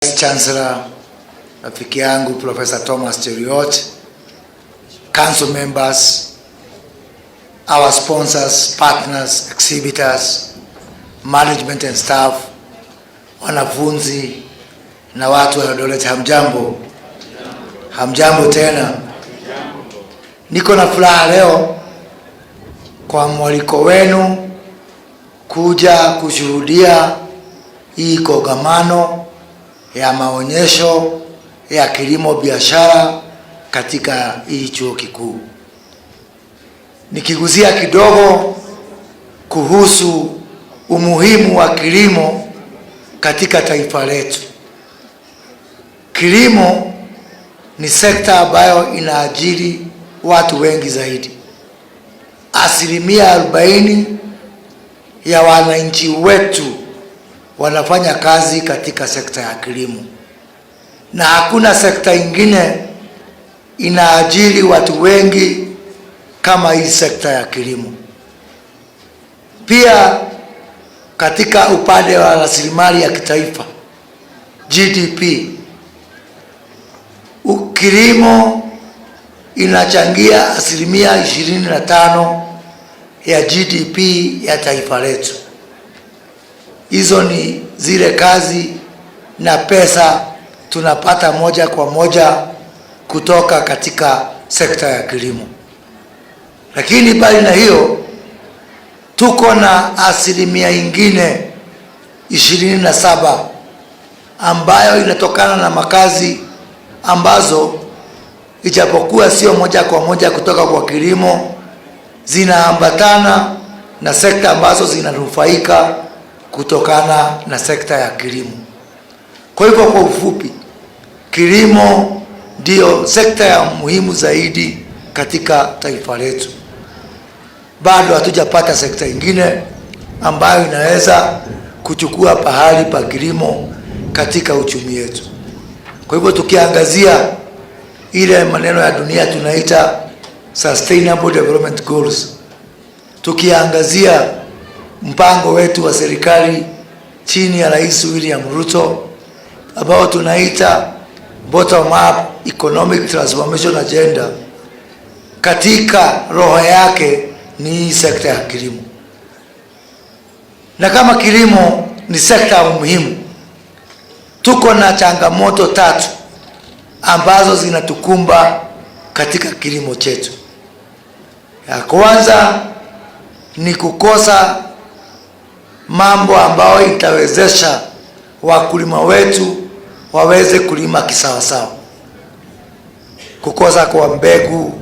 Chancellor, rafiki yangu Professor Thomas Cheruiyot, council members, our sponsors, partners, exhibitors, management and staff, wanafunzi na watu wa Eldoret, hamjambo? Hamjambo tena. Niko na furaha leo kwa mwaliko wenu kuja kushuhudia hii kongamano ya maonyesho ya kilimo biashara katika hii chuo kikuu. Nikigusia kidogo kuhusu umuhimu wa kilimo katika taifa letu. Kilimo ni sekta ambayo inaajiri watu wengi zaidi. 40% ya wananchi wetu wanafanya kazi katika sekta ya kilimo, na hakuna sekta ingine inaajiri watu wengi kama hii sekta ya kilimo. Pia katika upande wa rasilimali ya kitaifa GDP, kilimo inachangia 25% ya GDP ya taifa letu. Hizo ni zile kazi na pesa tunapata moja kwa moja kutoka katika sekta ya kilimo. Lakini bali na hiyo, tuko na asilimia ingine 27 ambayo inatokana na makazi ambazo ijapokuwa sio moja kwa moja kutoka kwa kilimo, zinaambatana na sekta ambazo zinanufaika kutokana na sekta ya kilimo. Kwa hivyo, kwa ufupi, kilimo ndiyo sekta ya muhimu zaidi katika taifa letu. Bado hatujapata sekta ingine ambayo inaweza kuchukua pahali pa kilimo katika uchumi wetu. Kwa hivyo, tukiangazia ile maneno ya dunia tunaita Sustainable Development Goals, tukiangazia mpango wetu wa serikali chini ya Rais William Ruto ambao tunaita Bottom Up Economic Transformation Agenda, katika roho yake ni hii sekta ya kilimo. Na kama kilimo ni sekta muhimu, tuko na changamoto tatu ambazo zinatukumba katika kilimo chetu. Ya kwanza ni kukosa mambo ambayo itawezesha wakulima wetu waweze kulima kisawasawa, kukosa kwa mbegu,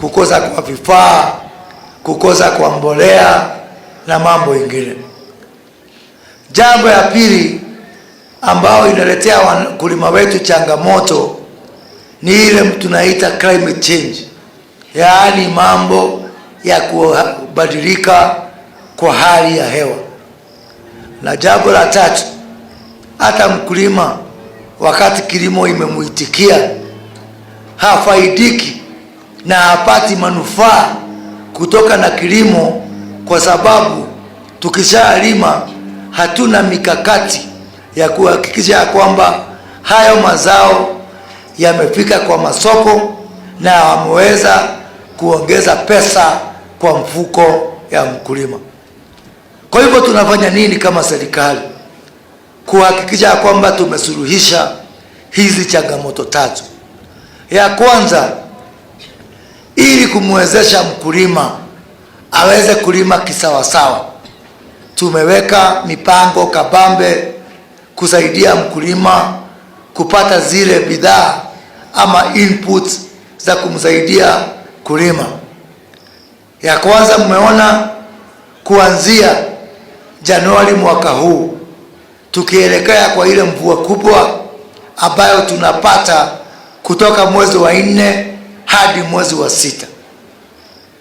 kukosa kwa vifaa, kukosa kwa mbolea na mambo ingine. Jambo ya pili ambayo inaletea wakulima wetu changamoto ni ile tunaita climate change, yaani mambo ya kubadilika kwa hali ya hewa. Na jambo la tatu, hata mkulima wakati kilimo imemuitikia hafaidiki na hapati manufaa kutoka na kilimo, kwa sababu tukishalima hatuna mikakati ya kuhakikisha ya kwamba hayo mazao yamefika kwa masoko na wameweza kuongeza pesa kwa mfuko ya mkulima. Kwa hivyo tunafanya nini kama serikali kuhakikisha kwamba tumesuluhisha hizi changamoto tatu? Ya kwanza, ili kumwezesha mkulima aweze kulima kisawasawa, tumeweka mipango kabambe kusaidia mkulima kupata zile bidhaa ama inputs za kumsaidia kulima. Ya kwanza mmeona kuanzia Januari mwaka huu tukielekea kwa ile mvua kubwa ambayo tunapata kutoka mwezi wa 4 hadi mwezi wa 6,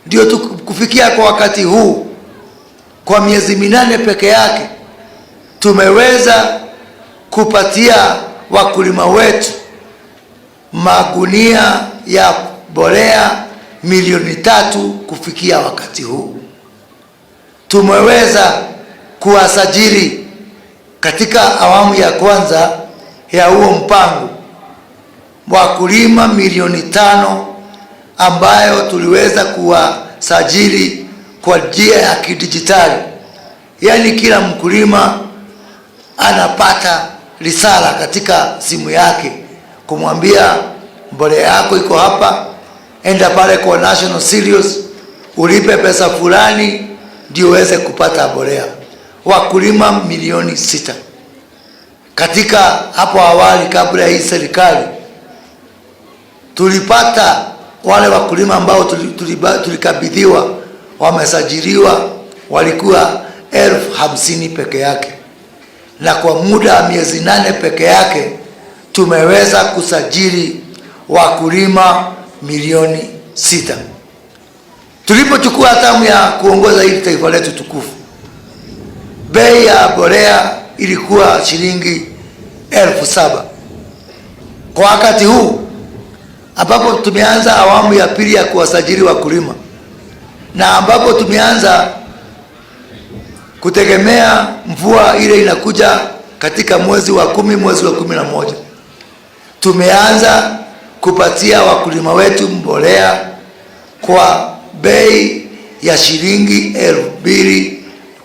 ndio kufikia kwa wakati huu kwa miezi 8 peke yake tumeweza kupatia wakulima wetu magunia ya mbolea milioni 3 kufikia wakati huu. Tumeweza kuwasajili katika awamu ya kwanza ya huo mpango, wakulima milioni 5 ambayo tuliweza kuwasajili kwa njia ya kidijitali, yaani kila mkulima anapata risala katika simu yake kumwambia mbolea yako iko hapa, enda pale kwa National Cereals ulipe pesa fulani ndio uweze kupata mbolea. Wakulima milioni 6. Katika hapo awali, kabla ya hii serikali, tulipata wale wakulima ambao tulikabidhiwa wamesajiliwa walikuwa 50,000 peke yake, na kwa muda wa miezi 8 peke yake tumeweza kusajili wakulima milioni 6. Tulipochukua hatamu ya kuongoza hili taifa letu tukufu, bei ya mbolea ilikuwa shilingi 7,000. Kwa wakati huu ambapo tumeanza awamu ya pili ya kuwasajili wakulima na ambapo tumeanza kutegemea mvua ile inakuja katika mwezi wa 10, mwezi wa 11, tumeanza kupatia wakulima wetu mbolea kwa bei ya shilingi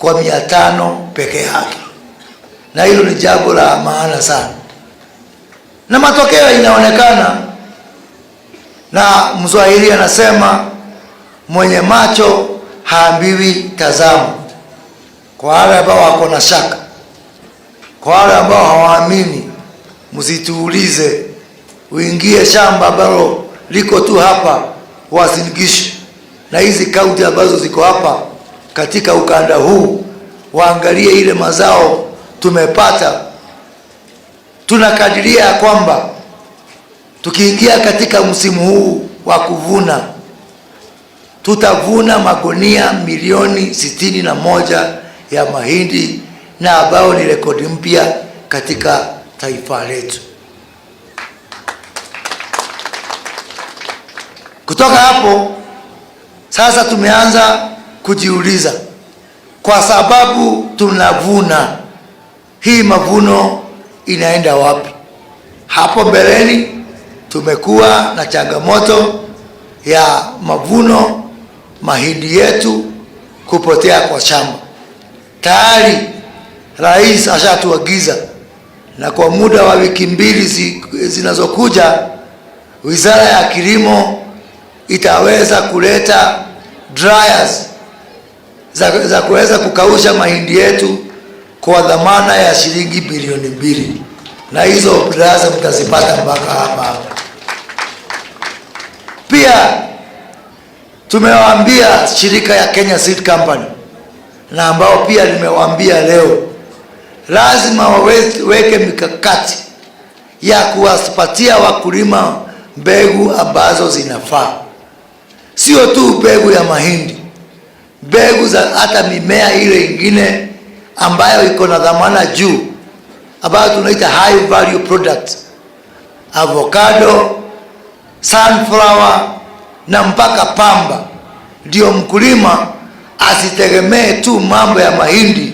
2,500 peke yake, na hilo ni jambo la maana sana, na matokeo inaonekana. Na Mswahili anasema mwenye macho haambiwi tazama. Kwa wale ambao wako na shaka, kwa wale ambao hawaamini, msituulize. Uingie shamba ambalo liko tu hapa Uasin Gishu na hizi kaunti ambazo ziko hapa katika ukanda huu, waangalie ile mazao tumepata. Tunakadiria kwamba tukiingia katika msimu huu wa kuvuna tutavuna magunia milioni 61 ya mahindi, na ambao ni rekodi mpya katika taifa letu. Kutoka hapo sasa tumeanza kujiuliza, kwa sababu tunavuna, hii mavuno inaenda wapi? Hapo mbeleni tumekuwa na changamoto ya mavuno mahindi yetu kupotea kwa shamba. Tayari rais ashatuagiza, na kwa muda wa wiki 2 zinazokuja Wizara ya Kilimo itaweza kuleta dryers za kuweza kukausha mahindi yetu kwa dhamana ya shilingi bilioni 2, na hizo dryers mtazipata mpaka hapa hapa. Pia tumewaambia shirika ya Kenya Seed Company, na ambao pia nimewaambia leo, lazima waweke mikakati ya kuwapatia wakulima mbegu ambazo zinafaa. Sio tu mbegu ya mahindi, mbegu za hata mimea ile ingine ambayo iko na dhamana juu, ambayo tunaita high value product, avocado, sunflower na mpaka pamba. Ndio mkulima asitegemee tu mambo ya mahindi,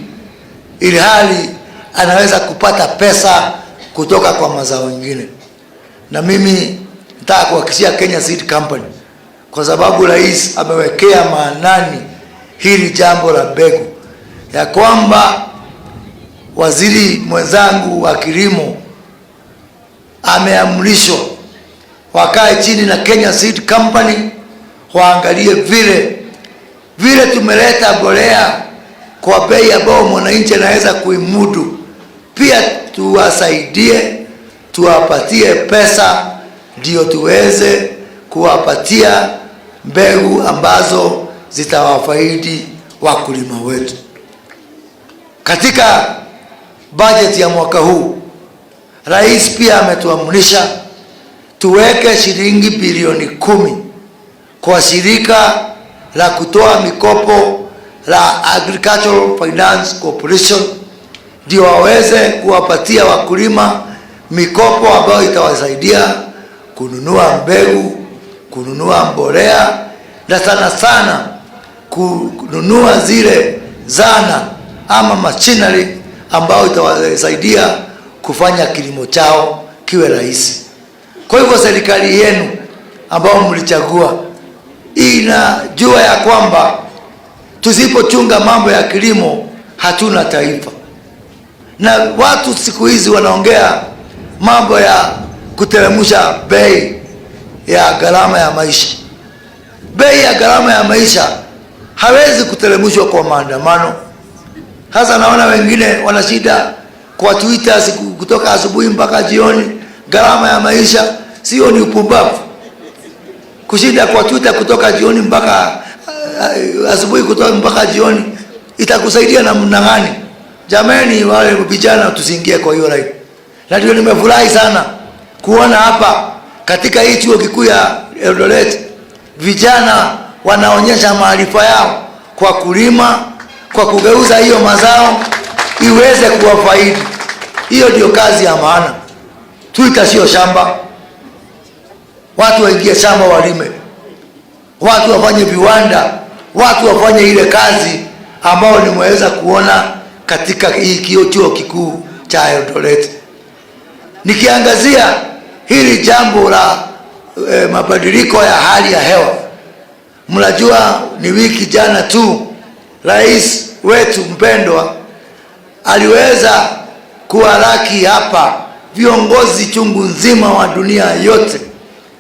ilhali anaweza kupata pesa kutoka kwa mazao mengine. Na mimi nataka kuhakikishia Kenya Seed Company, kwa sababu rais amewekea maanani hili jambo la mbegu, ya kwamba waziri mwenzangu wa kilimo ameamrishwa wakae chini na Kenya Seed Company waangalie vile tumeleta mbolea kwa bei ambayo mwananchi anaweza kuimudu. Pia tuwasaidie, tuwapatie pesa ndio tuweze kuwapatia mbegu ambazo zitawafaidi wakulima wetu. Katika budget ya mwaka huu, rais pia ametuamrisha tuweke shilingi bilioni 10 kwa shirika la kutoa mikopo la Agricultural Finance Corporation, ndio waweze kuwapatia wakulima mikopo ambayo itawasaidia kununua mbegu, kununua mbolea na sana sana kununua zile zana ama machinery ambayo itawasaidia kufanya kilimo chao kiwe rahisi. Kwa hivyo serikali yenu ambao mlichagua inajua ya kwamba tusipochunga mambo ya kilimo hatuna taifa. Na watu siku hizi wanaongea mambo ya kuteremsha bei ya gharama ya maisha. Bei ya gharama ya maisha hawezi kuteremshwa kwa maandamano. Sasa naona wengine wana shida kwa Twitter siku kutoka asubuhi mpaka jioni, gharama ya maisha. Sio ni upumbavu kushinda kwa Twitter kutoka jioni mpaka asubuhi kutoka mpaka jioni, itakusaidia namna gani? Jamani, wale vijana tusiingie kwa hiyo line. Na ndio nimefurahi sana kuona hapa katika hii chuo kikuu ya Eldoret vijana wanaonyesha maarifa yao kwa kulima, kwa kugeuza hiyo mazao iweze kuwafaidi. Hiyo ndio kazi ya maana. Twitter sio shamba. Watu waingie shamba walime, watu wafanye viwanda, watu wafanye ile kazi ambayo nimeweza kuona katika hii chuo kikuu cha Eldoret. Nikiangazia hili jambo la mabadiliko ya hali ya hewa, mnajua ni wiki jana tu rais wetu mpendwa aliweza kuwalaki hapa viongozi chungu nzima wa dunia yote,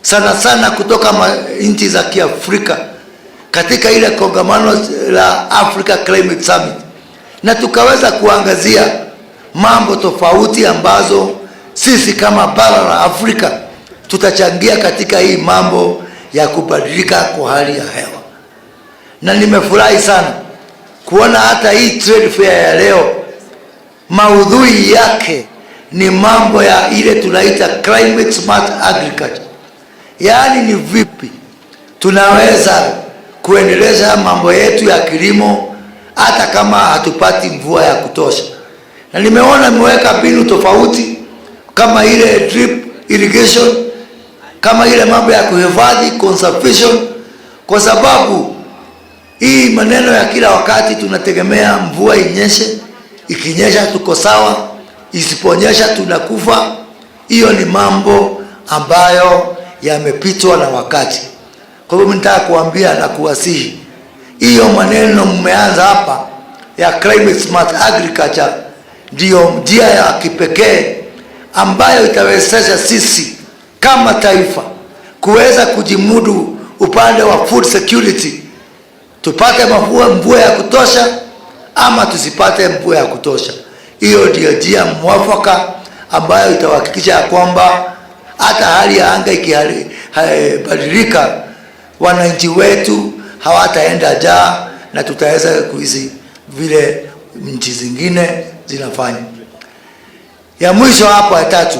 sana sana kutoka nchi za Kiafrika katika ile kongamano la Africa Climate Summit, na tukaweza kuangazia mambo tofauti ambazo sisi kama bara la Afrika tutachangia katika hii mambo ya kubadilika kwa hali ya hewa. Na nimefurahi sana kuona hata hii trade fair ya leo maudhui yake ni mambo ya ile tunaita climate smart agriculture, yaani ni vipi tunaweza kuendeleza mambo yetu ya kilimo hata kama hatupati mvua ya kutosha. Na nimeona mmeweka mbinu tofauti kama ile drip irrigation, kama ile mambo ya kuhifadhi conservation, kwa sababu hii maneno ya kila wakati tunategemea mvua inyeshe, ikinyesha tuko sawa, isiponyesha tunakufa. Hiyo ni mambo ambayo yamepitwa na wakati. Kwa hivyo mimi nataka kuambia na kuwasihi, hiyo maneno mmeanza hapa ya climate smart agriculture ndiyo njia ya kipekee ambayo itawezesha sisi kama taifa kuweza kujimudu upande wa food security, tupate mvua ya kutosha ama tusipate mvua ya kutosha. Hiyo ndiyo njia mwafaka ambayo itahakikisha ya kwamba hata hali ya anga ikibadilika, wananchi wetu hawataenda njaa na tutaweza kuishi vile nchi zingine zinafanya. Ya mwisho hapo ya tatu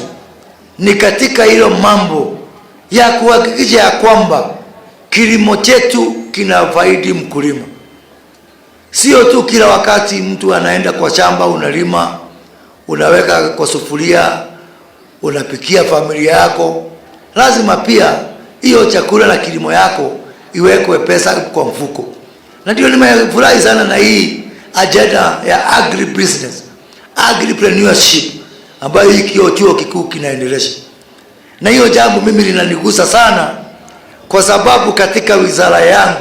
ni katika hilo mambo ya kuhakikisha ya kwamba kilimo chetu kinafaidi mkulima. Sio tu kila wakati mtu anaenda kwa shamba, unalima, unaweka kwa sufuria, unapikia familia yako. Lazima pia hiyo chakula na kilimo yako iwekwe pesa kwa mfuko. Na ndio nimefurahi sana na hii agenda ya agribusiness, agripreneurship ambayo hii chuo kikuu kinaendelesha. Na hiyo jambo mimi linanigusa sana, kwa sababu katika wizara yangu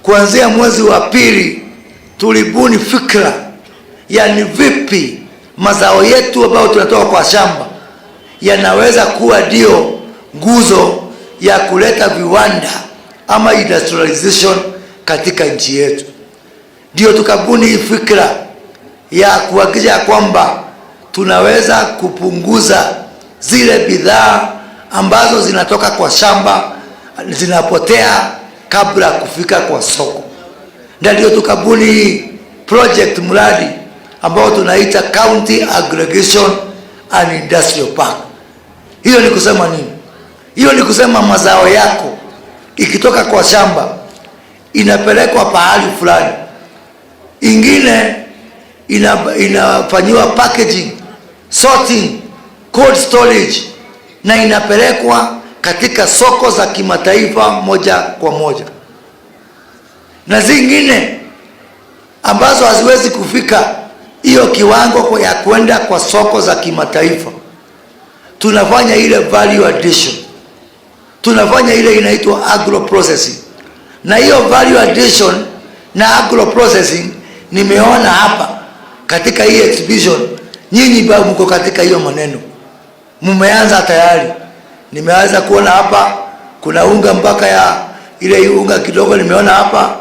kuanzia mwezi wa pili tulibuni fikra ya ni vipi mazao yetu ambayo tunatoka kwa shamba yanaweza kuwa ndio nguzo ya kuleta viwanda ama industrialization katika nchi yetu. Ndio tukabuni hii fikra ya kuhakikisha kwamba tunaweza kupunguza zile bidhaa ambazo zinatoka kwa shamba zinapotea kabla kufika kwa soko. Ndio tukabuni hii project, mradi ambao tunaita County Aggregation and Industrial Park. Hiyo ni kusema nini? Hiyo ni kusema mazao yako ikitoka kwa shamba inapelekwa pahali fulani, ingine inafanyiwa packaging, sorting, cold storage na inapelekwa katika soko za kimataifa moja kwa moja, na zingine ambazo haziwezi kufika hiyo kiwango ya kwenda kwa soko za kimataifa, tunafanya ile value addition, tunafanya ile inaitwa agro processing, na hiyo value addition na agro processing nimeona hapa katika hii exhibition, nyinyi bado mko katika hiyo maneno, mmeanza tayari. Nimeanza kuona hapa kuna unga mpaka ya ile unga kidogo nimeona hapa,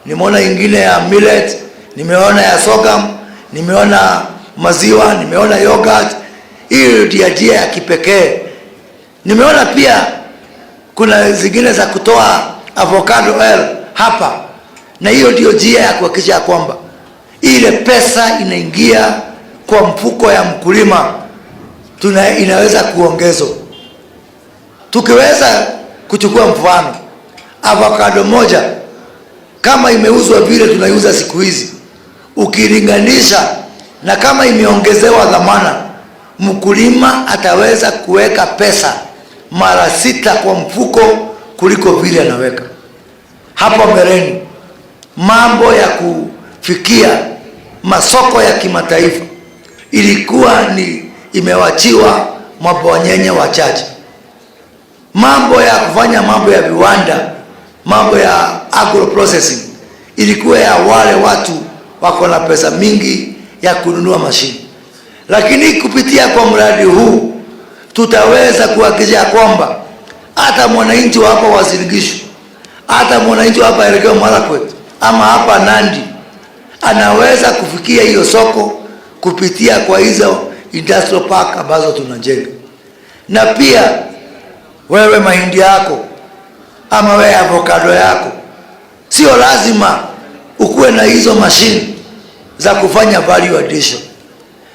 nimeona ingine ya millet, nimeona ya sorghum, nimeona maziwa, nimeona yogurt. Hii ndio njia ya kipekee. Nimeona pia kuna zingine za kutoa avocado oil hapa, na hiyo ndio njia ya kuhakikisha kwamba ile pesa inaingia kwa mfuko ya mkulima, inaweza kuongezwa. Tukiweza kuchukua mfano avocado moja kama imeuzwa vile tunaiuza siku hizi, ukilinganisha na kama imeongezewa dhamana, mkulima ataweza kuweka pesa mara 6 kwa mfuko kuliko vile anaweka hapo mbeleni. Mambo ya kufikia masoko ya kimataifa ilikuwa ni imewachiwa mabwanyenye wachache. Mambo ya kufanya mambo ya viwanda, mambo ya agro processing ilikuwa ya wale watu wako na pesa mingi ya kununua mashine. Lakini kupitia kwa mradi huu tutaweza kuhakikisha kwamba hata mwananchi wa hapa Uasin Gishu, hata mwananchi wa hapa Elgeyo Marakwet ama hapa Nandi anaweza kufikia hiyo soko kupitia kwa hizo industrial park ambazo tunajenga. Na pia wewe mahindi yako ama wewe avocado yako, sio lazima ukuwe na hizo mashine za kufanya value addition.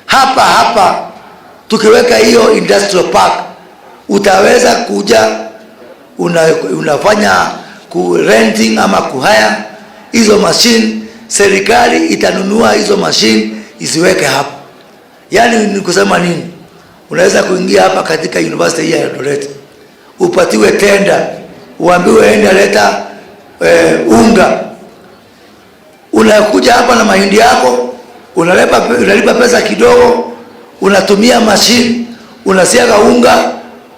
Hapa hapa tukiweka hiyo industrial park, utaweza kuja unafanya ku renting ama kuhaya hizo mashine. Serikali itanunua hizo mashine iziweke hapa. Yaani ni kusema nini? Unaweza kuingia hapa katika university ya Eldoret, upatiwe tenda, uambiwe enda leta unga. Unakuja hapa na mahindi yako, unalipa pesa kidogo, unatumia mashine, unasiaga unga,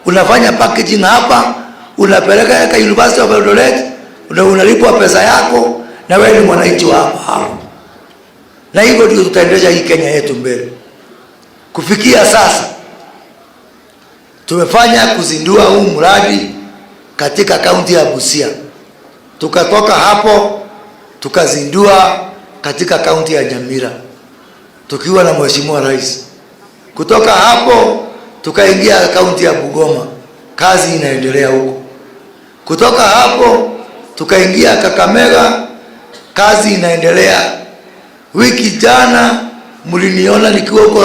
unafanya packaging hapa, unapeleka katika University of Eldoret, unalipwa pesa yako, na wewe ni mwananchi wa hapa hapa. Na hivyo ndio tutaendeleza hii Kenya yetu mbele. Kufikia sasa tumefanya kuzindua huu mradi katika kaunti ya Busia. Tukatoka hapo tukazindua katika kaunti ya Nyamira tukiwa na Mheshimiwa Rais. Kutoka hapo tukaingia kaunti ya Bungoma, kazi inaendelea huko. Kutoka hapo tukaingia Kakamega, kazi inaendelea. Wiki jana mliniona nikiwa huko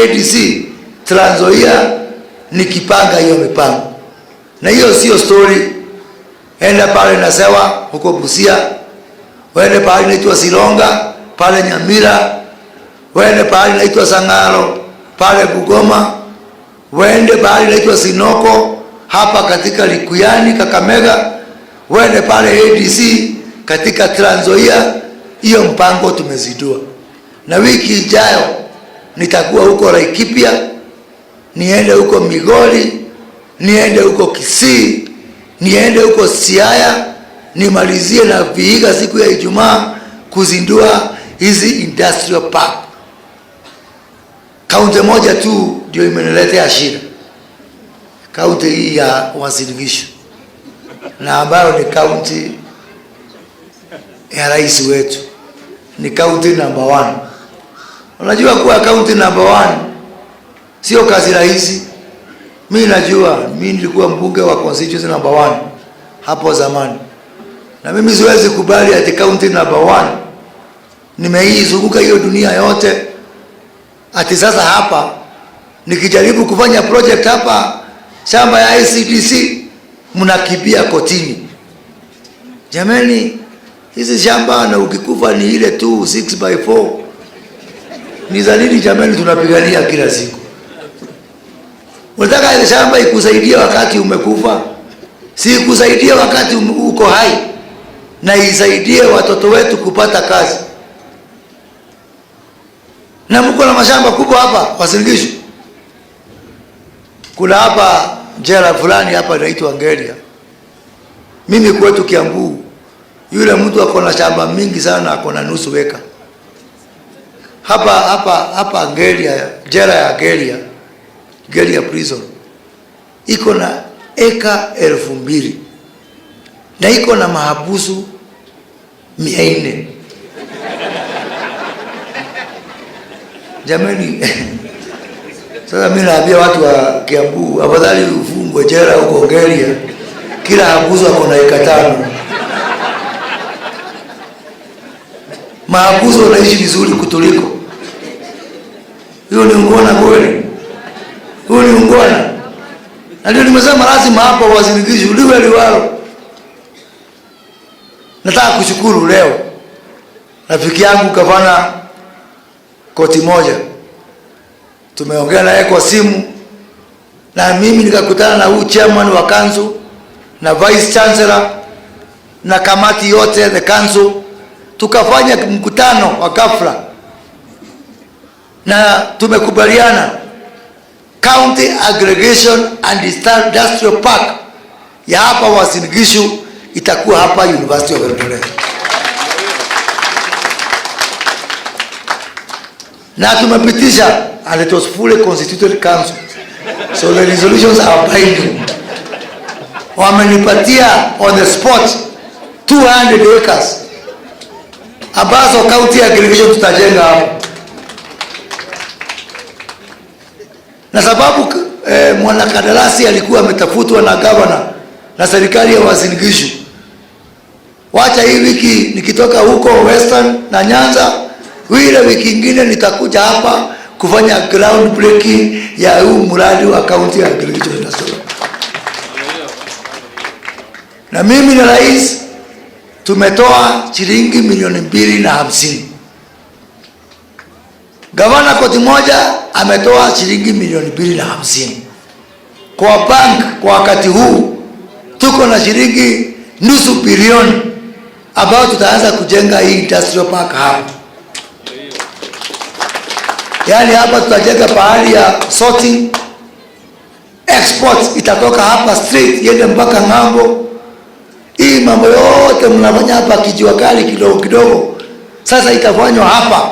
ADC Trans Nzoia nikipanga hiyo mipango. Na hiyo sio story. Enda pale Nasewa huko Busia, wende pale inaitwa Sironga pale Nyamira, wende pale inaitwa Sangalo pale Bungoma, wende pale inaitwa Sinoko hapa katika Likuyani Kakamega, wende pale ADC katika Trans Nzoia. Hiyo mpango tumezindua. Na wiki ijayo nitakuwa huko Laikipia, niende huko Migori, niende huko Kisii, niende huko Siaya, nimalizie na Vihiga siku ya Ijumaa kuzindua hizi industrial park. Kaunti moja tu ndio imeniletea shida, kaunti hii ya Uasin Gishu, na ambayo ni kaunti ya rais wetu, ni kaunti number 1. Unajua kuwa kaunti number 1 sio kazi rahisi. Mimi najua, mimi nilikuwa mbunge wa constituency number 1 hapo zamani. Na mimi siwezi kubali ati county number 1 nimeizunguka hiyo dunia yote, ati sasa hapa nikijaribu kufanya project hapa shamba ya ICDC mnakimbia kotini. Jameni, hizi shamba na ukikufa ni ile tu six by four. Ni za nini jameni tunapigania kila siku? Unataka ile shamba ikusaidie wakati umekufa? Si ikusaidie wakati uko hai, na isaidie watoto wetu kupata kazi. Na mko na mashamba kubwa hapa Uasin Gishu. Kuna hapa jela fulani hapa inaitwa Ngeria. Mimi kwetu Kiambu, yule mtu ako na shamba mingi sana, ako na nusu eka. Hapa Ngeria, jela ya Ngeria, Ngeria prison iko na eka 2000 na iko na mahabusu 400. Jamani, sasa mimi naambia watu wa Kiambu, afadhali ufungwe jela huko Ngeria, kila habusu ako na eka 5. Mahabusu wanaishi vizuri kutuliko. Hiyo ni ungwana kweli? Hiyo ni ungwana? Na ndio nimesema lazima hapa Uasin Gishu liwe liwalo. Nataka kushukuru leo rafiki yangu gavana Koti Moja, tumeongea naye kwa simu, na mimi nikakutana na huyu chairman wa council na vice chancellor na kamati yote the council, tukafanya mkutano wa ghafla na tumekubaliana County Aggregation and Industrial Park ya hapa Uasin Gishu itakuwa hapa University of Eldoret. Na tumepitisha, and it was fully constituted council, so the resolutions are binding. Wamenipatia on the spot 200 acres ambazo county aggregation tutajenga hapo. Na sababu mwanakandarasi alikuwa ametafutwa na governor na serikali ya Uasin Gishu, wacha hii wiki nikitoka huko Western na Nyanza, ile wiki ingine nitakuja hapa kufanya ground breaking ya huu mradi wa county aggregation industrial. Na mimi na rais tumetoa shilingi milioni 250. Gavana Koti Moja ametoa shilingi milioni 250. Kwa bank kwa wakati huu tuko na shilingi nusu bilioni ambayo tutaanza kujenga hii industrial park hapa. Yaani hapa tutajenga pahali ya sorting, export itatoka hapa straight iende mpaka ng'ambo. Hii mambo yote mnafanya hapa kijua kali kidogo kidogo, sasa itafanywa hapa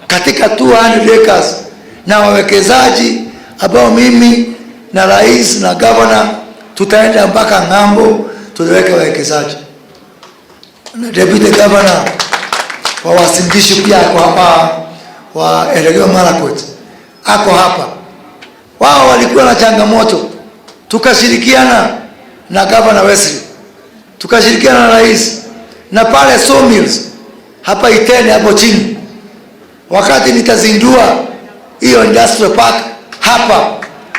katika 200 acres na wawekezaji ambao mimi na rais na governor tutaenda mpaka ng'ambo, tutaweka wawekezaji. Na deputy governor wa Uasin Gishu pia ako hapa, wa Elgeyo Marakwet ako hapa. Wao walikuwa na changamoto, tukashirikiana na governor Wesley, tukashirikiana na rais, na pale sawmills hapa Itene hapo chini, wakati nitazindua hiyo industrial park hapa,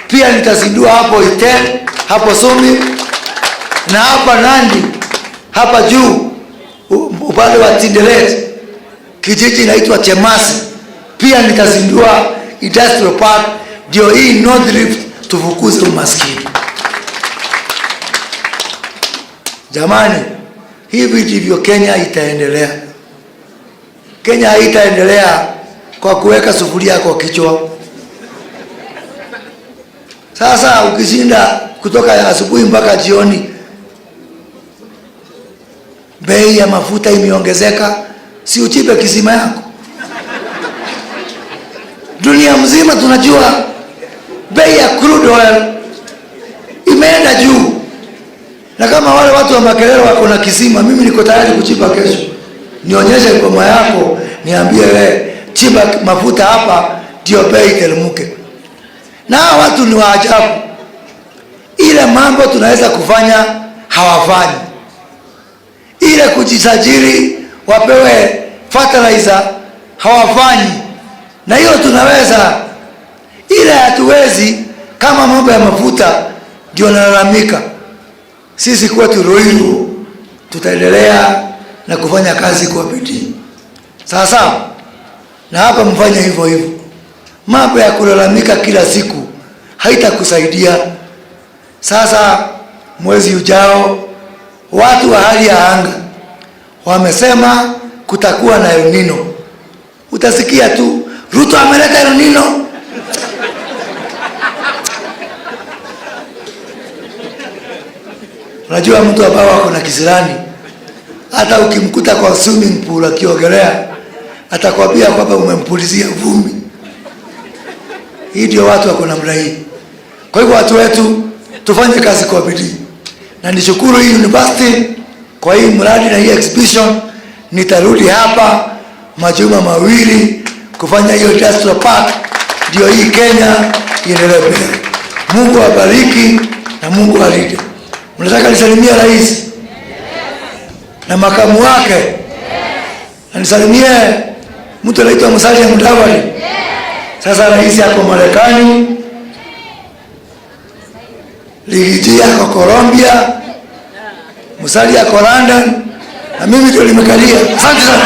pia nitazindua hapo Itene, hapo sawmill, na hapa Nandi hapa juu upande wa Tinderet kijiji inaitwa Chemasi, pia nitazindua industrial park, ndio hii North Rift tufukuze umaskini. Jamani, hivi ndivyo Kenya itaendelea. Kenya haitaendelea kwa kuweka sufuria kwa kichwa. Sasa ukishinda kutoka asubuhi mpaka jioni, bei ya mafuta imeongezeka, si uchipe kisima yako? Dunia mzima tunajua bei ya crude oil imeenda juu. Na kama wale watu wa Makerere wako na kisima, mimi niko tayari kuchipa kesho. Nionyeshe ngoma yako, niambie wewe chimba mafuta hapa ndio bei iteremke. Na hawa watu ni wa ajabu. Ile mambo tunaweza kufanya hawafanyi. Ile kujisajili wapewe fertilizer hawafanyi. Na hiyo tunaweza. Ile hatuwezi kama mambo ya mafuta ndio nalalamika. Sisi kwetu Ruiru tutaendelea na kufanya kazi kwa bidii. Sawa sawa? Na hapa mfanye hivyo hivyo. Mambo ya kulalamika kila siku haitakusaidia. Sasa mwezi ujao watu wa hali ya anga wamesema kutakuwa na El Nino. Utasikia tu Ruto ameleta El Nino. Unajua mtu ambao ako na kisirani, hata ukimkuta kwa swimming pool akiogelea atakwambia kwamba umempulizia vumbi. Hii ndio watu wako namna hii. Kwa hivyo watu wetu tufanye kazi kwa bidii, na nishukuru hii university kwa hii mradi na hii exhibition. Nitarudi hapa majuma mawili kufanya hiyo industrial park, ndio hii Kenya iendelee mbele. Mungu awabariki na Mungu alinde. Mnataka nisalimie rais na makamu wake, na nisalimie mtu anaitwa Musalia Mudavadi. Sasa rais ako Marekani, Riggy G ako Colombia, Musalia ako London, na mimi ndio nimekalia. Asante sana.